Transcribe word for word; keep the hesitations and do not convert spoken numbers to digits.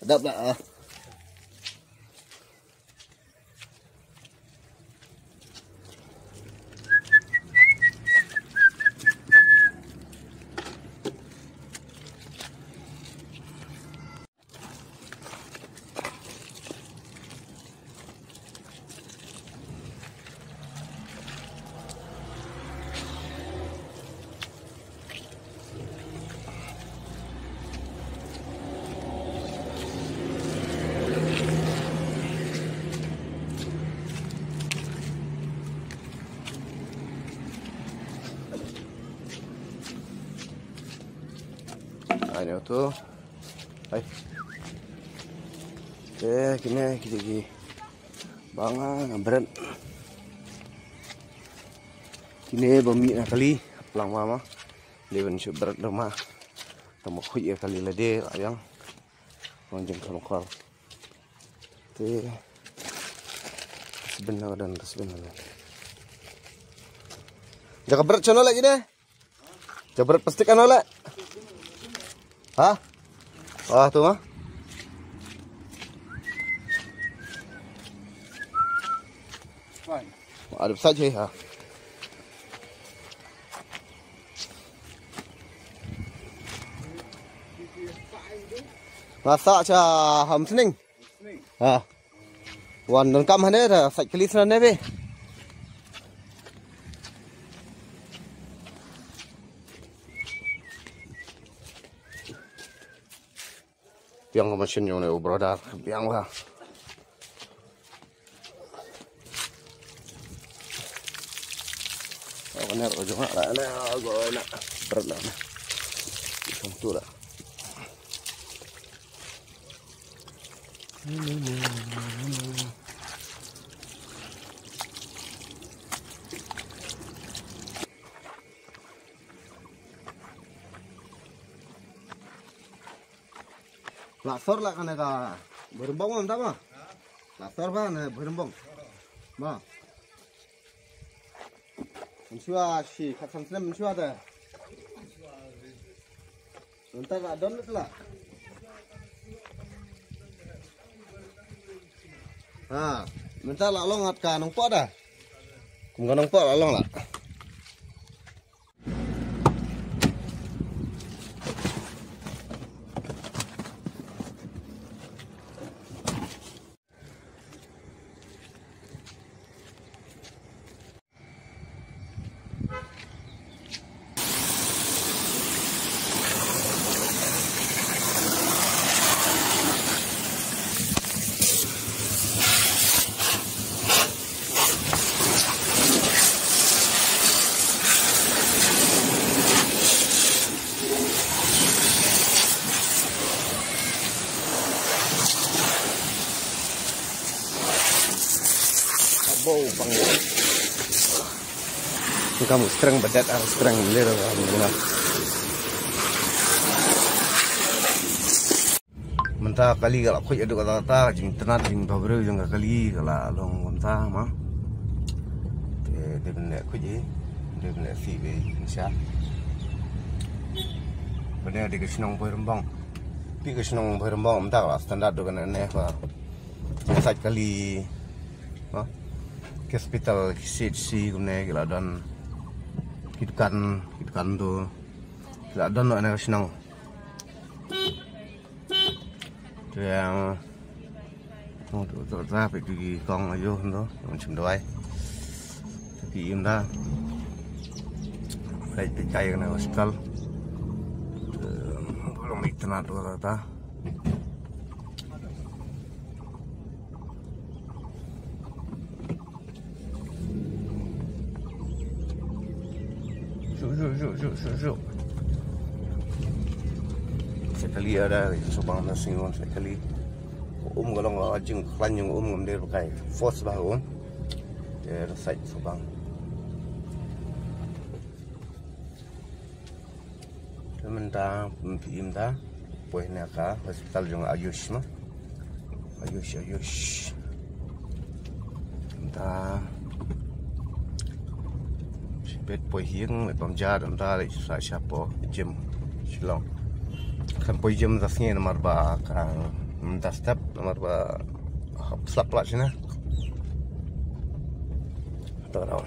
Dap lah, ah. Ai, ne tu. Ai. Eh, kine, kine, kine. Bang, ah, nga bret. Kine ba mih na kali, plang ma ma. Dei ban shu bret da ma. Tang ba khuid ïa kali lade, ayang. Long jingkhang khol. Te. Kasben la ka don, kasben la ka don. Jaka bret shano lagi ne? Jaka bret plastik ano le? Ha? Ah, tu ma. Fine. Ada besar je ha. Nga sah sha Hamsning. Ha. Wan donkam hangne da sait kali sna ne be. Biang ka machine jong ne u brother, biang ka. Oh, ne ro jong la ne go na. Berat la ne. Jong tu la. La sor la kane ka Bhoi Rymbong mynta ba? La sor ba ne Bhoi Rymbong? Ba. Mynshuwa shi khatsan snem mynshuwa te. Mynta la don la. Ha, mynta la long ngat ka Nongpoh da. Kum ka Nongpoh la long la. Abo bang. Kam streng bedet ar streng lir. Mynta kali ka la khuid haduh katta katta, jingtnat jingbhabriew jong ka kali ka la long kumta ma. Te dei ban leh khuid hi, dei ban leh sih beit shisha. Ba ne dei ka shnong Bhoi Rymbong. Phi ka shnong Bhoi Rymbong mynta ka la standard haduh kane ne ka. Sait kali ma. Ki hospital, ki C H C kumne ki la don. Ki dukan, ki dukan tu. Ki la don noh ne ka shnong. Te ïa, oh, tu, tu, tu, peit ki kong aïu, tu, ym shym duwai. Te ki im da. Peit, peit kai kane hospital. Te, long mih tnat tu, ta, ta. Suk, suk, suk, suk, suk, suk. Sa kali ada, sa bang na sing wan sa kali. Um ka long ka jingkhlaiñ jong um ngam dei ba kai. Force ba um. Te sa sa bang. Te mynta, phi im da, poi na ka hospital jong Ayush ma. Ayush, Ayush. Mynta, shibit poi hiang, leh bam ja, mynta leh sa shapoh gym, Shillong. Kan poi gym da sngi namar ba ka Mynta step namar ba hap slap pla sini. Tara.